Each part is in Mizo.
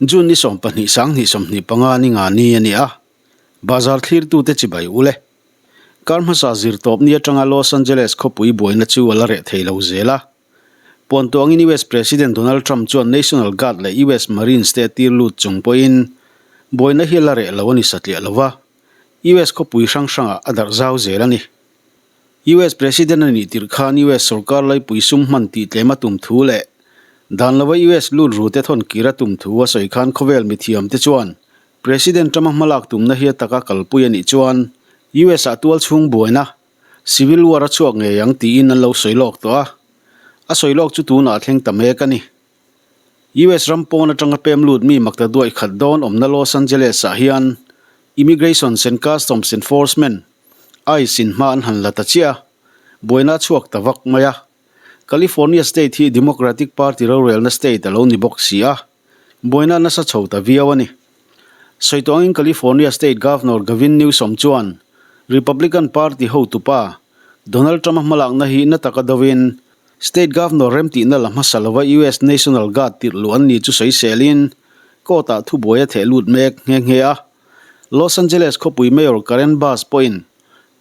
June ni 12 sanghnih 25 ni nga ni a ni a, bazar thlirtute chibai ule. Kar hmasa zirtawp ni atanga Los Angeles khawpui buaina chu a la reh thei lo zel a. Puantuangin US President Donald Trump chuan National Guard leh US Marines te a tir lut chung pawhin buaina hi a la reh lo a ni satliah lo va, US khawpui hrang hrangah a darh zau zel a ni. US President a nih tirh khan US sorkar laipui sum hman tih tlem a tum thu leh dan lova US lut ru te thawn kir a tum thu a sawi khan khawvel mithiam te chuan President Trump a hmalak tumna hi a taka kalpui a nih chuan US ah tual chhung buaina civil war a chhuak ngei ang tiin an lo sawi lawk tawh a, a sawi lawk chu tunah a thleng ta mek a ni. US ram pawn atanga pem lut mi makta duaih khat dawn awmna Los Angeles ah hian Immigrations and Customs Enforcement, ice, in hma an han la ta chiah a, buaina a chhuak ta vak mai a. California state hi Democratic Party rorelna state a lo ni bawk si a, buaina a nasa chho ta viau a ni. Sawi tawh angin California state Governor Gavin Newsom chuan Republican Party hotupa Donald Trump-a hmalakna hi na taka dovin State Governor remtihna la hmasa lova US National Guard tirh luh an ni chu sawiselin court-ah thubuai a theh lut mek nghe nghe a. Los Angeles khawpui Mayor Karen Bass pawhin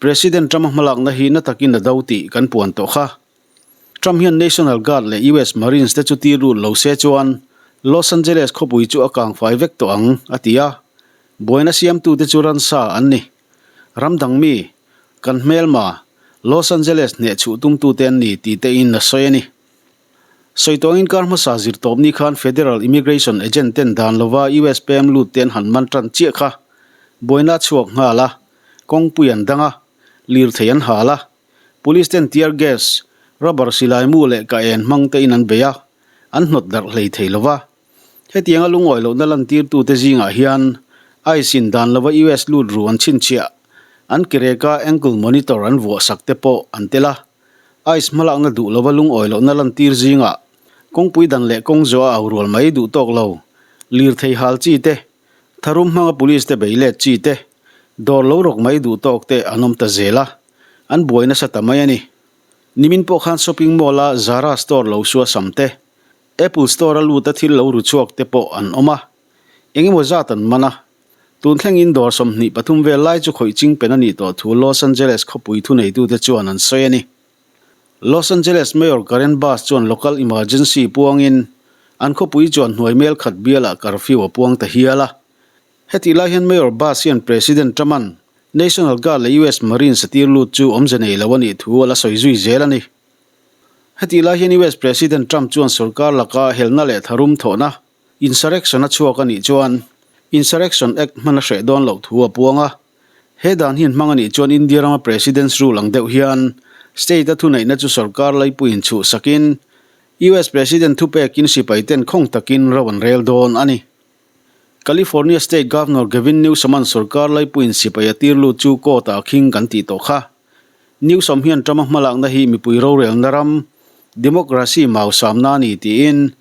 President Trump-a hmalakna hi na takin a do tih kan puan tawh kha. Trump hian National Guard leh US Marines te chu tir lut lo se chuan Los Angeles khawpui chu a kangfai vek tawh ang, a ti a. Buaina siamtute chu ransa an ni. Ram dang mi, kan hmelma, Los Angeles hneh chhuh tumtute an ni tih te in a sawi a ni. Sawi tawngin kar hmasa zirtawp ni khan Federal Immigration Agent ten dan lova US pem lut te an han man tan chiah kha. Buaina a chhuak nghal a, kawngpui an dang a, lirthei an hal a, Police ten tear gas, rubber silai mu leh ka en hmang te in an bei a, an hnawt darh hlei thei lova. Hetianga lungawi lohna lantirtute zingah hian ICE in dan lova US lut ru an chhinchhiah, an kireka ankle monitor an vuah sak te pawh an tel a. ICE hmalakna duh lova lungawi lohna lantir zingah kawngpui dan leh kawng zawh a au rual mai duh tawk lo, lirthei hal chi te, tharum hmanga police te bei let chi te, dawr lo rawk mai duh tawk te an awm ta zel a, an buai nasa ta mai a ni. Nimin pawh khan shopping mall a Zara store lo suasam te, Apple store a lut a thil lo ru chhuak te pawh an awm a, eng emaw zat an man a. Tun thlengin dawr 23 vel lai chu khawih ching pen a nih tawh thu Los Angeles khawpui thuneitute chuan an sawi a ni. Los Angeles Mayor Karen Bass chuan local emergency puangin an khawpui chuan hnuai mel khat bialah curfew a puang ta hial a. Hetih lai hian Mayor Bass hian President Trump-a'n National Guard leh US Marines a tir lut chu awmze nei lo a nih thu a la sawi zui zel a ni. Hetih lai hian US President Trump chuan sorkar laka helna leh tharum thawhna, insurrection, a chhuak a nih chuan Insurrection Act hman a hreh dawn loh thu a puang a. He dan hi an hmang a nih chuan India rama President's Rule ang deuh hian state-a thuneihna chu sorkar laipuiin chhuhsakin US President thupekin sipaiten khawng takin ro an rel dawn a ni. California State Governor Gavin Newsom-a'n sorkar laipuiin sipai a tir lut chu court-ah a khing kan tih tawh kha. Newsom hian Trump-a hmalakna hi mipui rorelna ram, democracy mausamna a ni tiin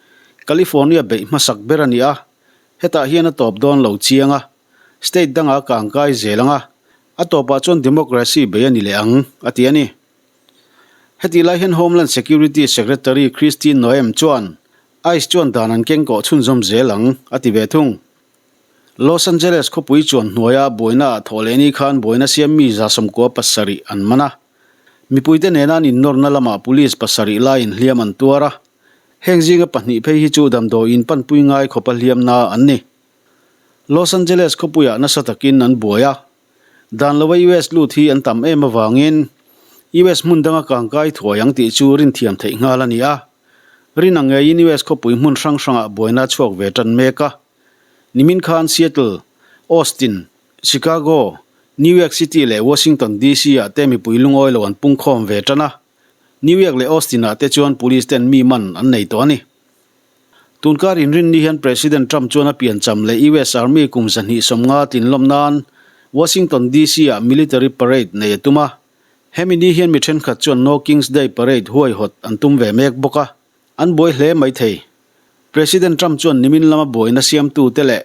California beih hmasak ber a ni a, hetah hian a tawp dawn lo chiang a, state dangah a kangkai zel ang a, a tawpah chuan democracy bei a ni leh ang, a ti a ni. Hetih lai hian Homeland Security Secretary Kristi Noem chuan ice chuan dan an kengkawh chhunzawm zel ang, a ti ve thung. Los Angeles khawpui chuan hnuaia buaina ah thawh leh ni khan buaina siam mi 97 an man a. Mipuite nena an innawrna lamah police pasarih laiin hliam an tuar a. Heng zinga pahnih phei hi chu damdawiin panpui ngai khawpa hliamna an ni. Los Angeles khawpuiah nasa takin an buai a. Dan lova US lut hi an tam em avangin US hmun danga kangkai thuai ang tih chu rinthiam theih nghal a ni a. Rin ang ngeiin US khawpui hmun hrang hrangah buaina a chhuak ve tan mek a. Nimin khan Seattle, Austin, Chicago, New York City leh Washington DC ah te mipui lungawi lo an pungkhawm ve tan a. New York leh Austin ah te chuan police ten mi man an nei tawh a ni. Tunkar inrinni hian President Trump chuan a piancham leh US Army kum 250 tlinlawm nan Washington DC ah military parade nei a tum a. Hemi ni hian mi thenkhat chuan No Kings Day parade huaihawt an tum ve mek bawk a, an buai hle mai thei. President Trump chuan nimin lama buaina siamtute leh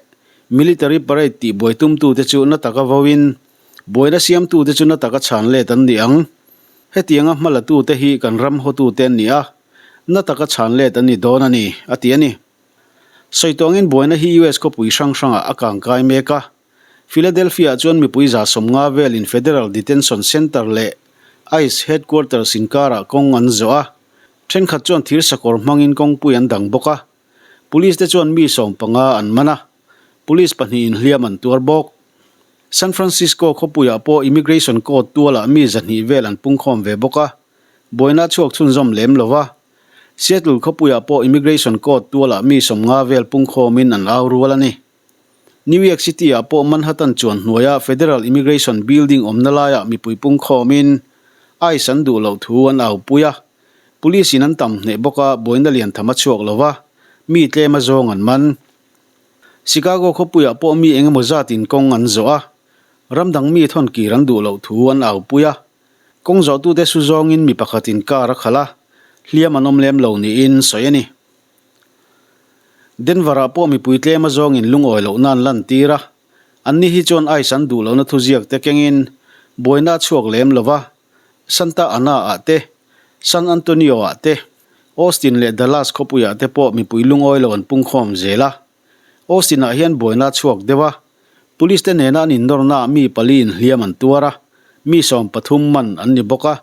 military parade tih buai tumtute chu na taka vauin, buaina siamtute chu na taka chhan let an ni ang. Hetianga hmalatute hi kan ram hawtute an ni a, na taka chhan let an ni dawn a ni, a ti a ni. Sawi tawngin buaina hi US khawpui hrang hrangah a kangkai mek a. Philadelphia-ah chuan mipui 150 velin Federal Detention Center leh ice Headquarters inkarah kawng an zawh a. Thenkhat chuan thir sakawr hmangin kawngpui an dang bawk a. Police te chuan mi 15 an man a, police pahnihin hliam an tuar bawk. San Francisco khawpuiah pawh Immigration Court tualah mi 200 vel an pungkhawm ve bawk a, buaina a chhuak chhunzawm lem lo va. Seattle khawpuiah pawh Immigration Court tualah mi 50 vel pungkhawmin an au rual a ni. New York City-ah pawh Manhattan chuan hnuaia Federal Immigration Building awmna laiah mipui pungkhawmin ice an duh loh thu an aupui a. Police in an tam hneh bawk a, buaina lian tham a chhuak lo va, mi tlem a zawng an man. Chicago khawpuiah pawh mi eng emaw zatin kawng an zawh a, ram dang mi thawn kir an duh loh thu an aupui a. Kawng zawhtute su zawngin mi pakhatin car a khalh a, hliam an awm lem lo niin sawi a ni. Denver-ah pawh mipui tlem a zawngin lungawi lohna an lantir a, anni hi chuan ice an duh lohna thuziak te kengin buaina a chhuak lem lo va, Santa Ana-ah te, San Antonio-ah te, Austin leh Dallas khawpuiah te pawh mipui lungawi lo an pungkhawm zel a. Austin-ah hian buaina a chhuak deuh a, police te nena an innawrnaah mi pali inhliam an tuar a, mi 13 man an ni bawk a.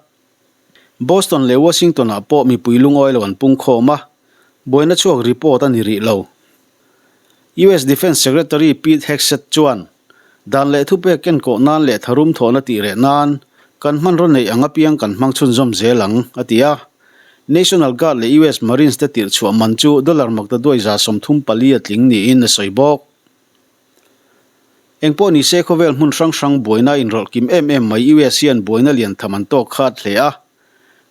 Boston leh Washington-ah pawh mipui lungawi lo an pungkhawm a, buaina chhuak report a ni rih lo. US Defence Secretary Pete Hegseth chuan, Dan leh thupek kenkawh nan leh tharum thawhna tih reh nan kan hmanraw neih ang apiang kan hmang chhunzawm zel ang, a ti a. National Guard leh US Marines te tirh chhuah man chu dollar maktaduai 34 a tling niin a sawi bawk. Engpawh ni se khawvel hmun hrang hrang buaina inrawlh kim em em mai US hian buaina lian tham an tawk khat hle a.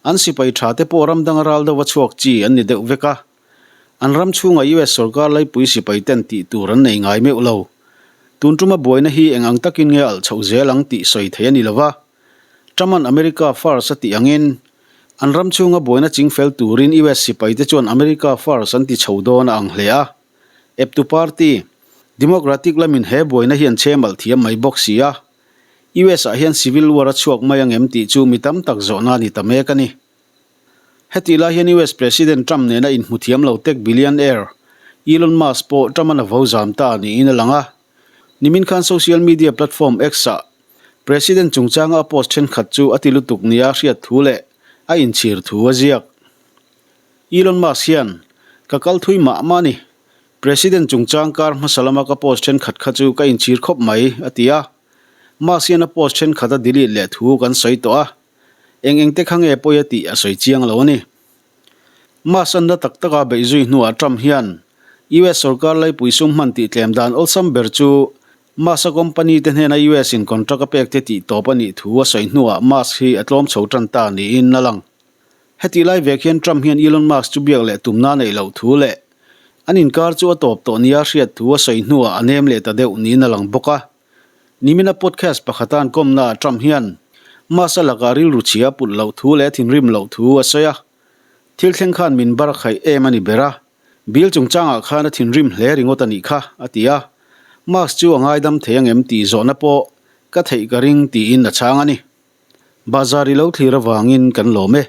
An sipai tha te pawh ram danga ral deuha chhuak chi an ni deuh vek a. An ram chhunga US sorkar laipui sipai ten tih tur an nei ngai meuh lo. Tun tuma buaina hi eng ang takin nge alh chhoh zel ang tih sawi theih a ni lo va. Trump-a'n America First a tih angin an ram chhunga buaina chingfel turin US sipai te chuan America First an ti chho dawn a ang hle a. Eptu party, Democratic lamin he buaina hi an chhem alh thiam mai bawk si a, US ah hian civil war a chhuak mai angem tih chu mi tam tak zawhna a ni ta mek a ni. Hetih lai hian US President Trump nena inhmu thiam lo tech billionaire Elon Musk pawh Trump-a'n a vo zam ta niin a lang a. Nimin khan social media platform X-ah President chungchanga a post thenkhat chu a ti lutuk nia hriat thu leh a inchhir thu a ziak. Elon Musk hian, Ka kal thui mah mah a ni. President chungchang kar hmasa lama ka post thenkhat kha chu ka inchhir khawp mai, a ti a. Musk hian a post thenkhat a delete leh thu kan sawi tawh a. Eng eng te kha nge pawi a tih a sawi chiang lo a ni. Musk an la tak taka beih zui hnuah Trump hian US sorkar laipui sum hman tih tlem dan awlsam ber chu Musk-a company te hnena US in contract a pek te tih tawp a nih thu a sawi hnuah Musk hi a tlawm chho tan ta niin a lang. Hetih lai vek hian Trump hian Elon Musk chu biak leh tumna a neih loh thu leh an inkar chu a tawp tawh nia hriat thu a sawi hnuah a nem leh ta deuh niin a lang bawk a. Nimina podcast pakhata an kawmnaah Trump hian Musk-a lakah rilru chhia a put loh thu leh a thinrim loh thu a sawi a. Thil thleng khan min bar khaih em a ni ber a, bill chungchangah khan a thinrim hle ringawt a nih kha, a ti a. Musk chu a ngaidam thei angem tih zawhna pawh ka theih ka ring tiin a chhang a ni. Bazar i lo thlir avangin kan lawm e.